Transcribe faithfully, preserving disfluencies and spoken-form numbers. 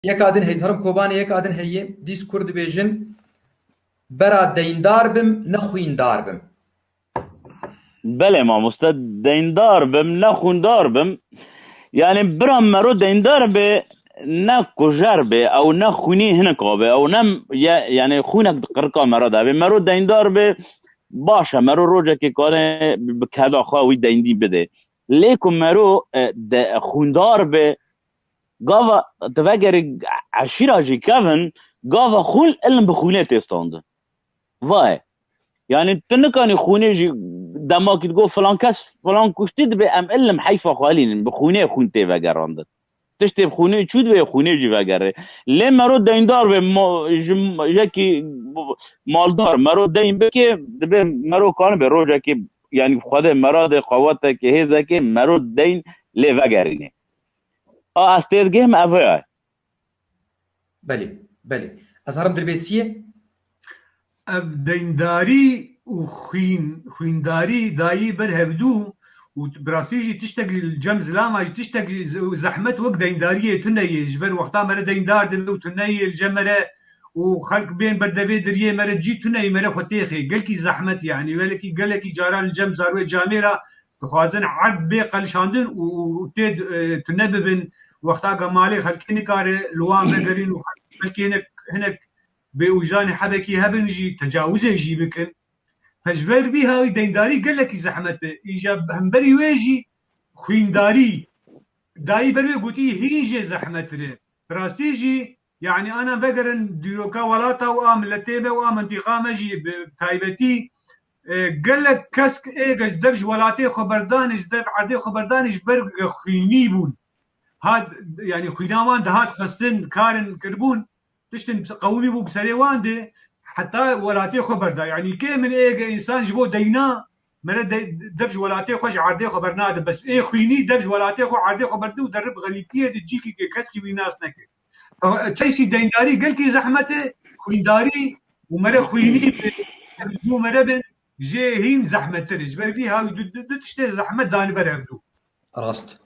Yeka din heye, zarim Kobanê yeka din heye, Discord dibêjin, bera deyndar bim, ne xwîndar bim. Belê mamoste, deyndar bim, ne xwîndar bim. Yani bira mero deyndar be, ne kujer be, ew ne xwînî hinek be, ew ne ye, yani xwînek di qirika mera de be. Mero deyndar be, baş e, mero rojekê kare bi keda xwe wî deyndî bide. Lê ku mero, e, de, xwîndar be, gava tu vegerî eşîra jî kevin, gava xwîn, ilm bi xwînê tê standin. Vay. Yani tu nikanî xwînê jî, demakî digot filan kes filan kuştî, dibe em ilm heyfa xwe lînin, bi xwînê xwîn tê vegerandin. Tiştê bi xwînê çû, dibe xwînê jî vegerê. Lê mero deyndar be, ma-, ji, yekî maldar, mero deyn bike, dibe mero kanibe rojekê, yani Xwedê mera de qewetekê, hêzekê mero deyn lê vegerîne. A, ez tê digihim, ev e. Belê, belê. Ez herim dirbêsiyê. Ev deyndarî û xwîn, xwîndarî dayî ber hevdû û bi rastî jî tiştek li cem zilama jî tiştek z-, zehmet wek deyndariyê tune ye. Ji ber wexta mere deyndar dibe û tune ye li cem mere û xelk bên ber devê diriyê mere cî tune ye, mere xwe têxê. Gelkî zehmet yani. Welekî gelekî caran li cem zarwê camêra dixwazin erd bê qelişandin û, û tê, e, tune bibin. Wexta ke malê xelkê nikare li wan vegerîn û xelk belkî hinek, hinek bêwijanê hebekî hebin jî, tecawizê jî bikin. Ji ber vî hawî deyndarî gelekî zehmet e. Îja hemberî wê jî xwîndarî, dayî ber wê gotî hîn jê zehmettir e. Bi rastî jî, yani ana vegerin dîroka welata û a miletê me û a mintîqa me jî bi taybetî, e, gelek kesk ê ge ji dev ji welatê xwe berdanê, ji dev erdê xwe berdanê ji ber xwînî bûn. Hat, yani xwîna wan dihat xwestin, karin kiribûn, tiştin qewimî bû bi serê wan de, heta welatê xwe berda. Yani kê min ê ge însan ji bo deyna, mere de-, dev ji welatê xwe, ji erdê xwe bernade. Bes ê xwînî dev ji welatê xwe, erdê xwe berde û derib xerîbiyê de cîkî ke keskî wî nas neke. Çeysî deyndarî gelkî zehmet e, xwîndarî û mere xwînî bi hevdû mere bin, jê hîn zehmettir e. Ji ber vî hawî du, du, du tiştê zehmet danî ber hevdû. Rast.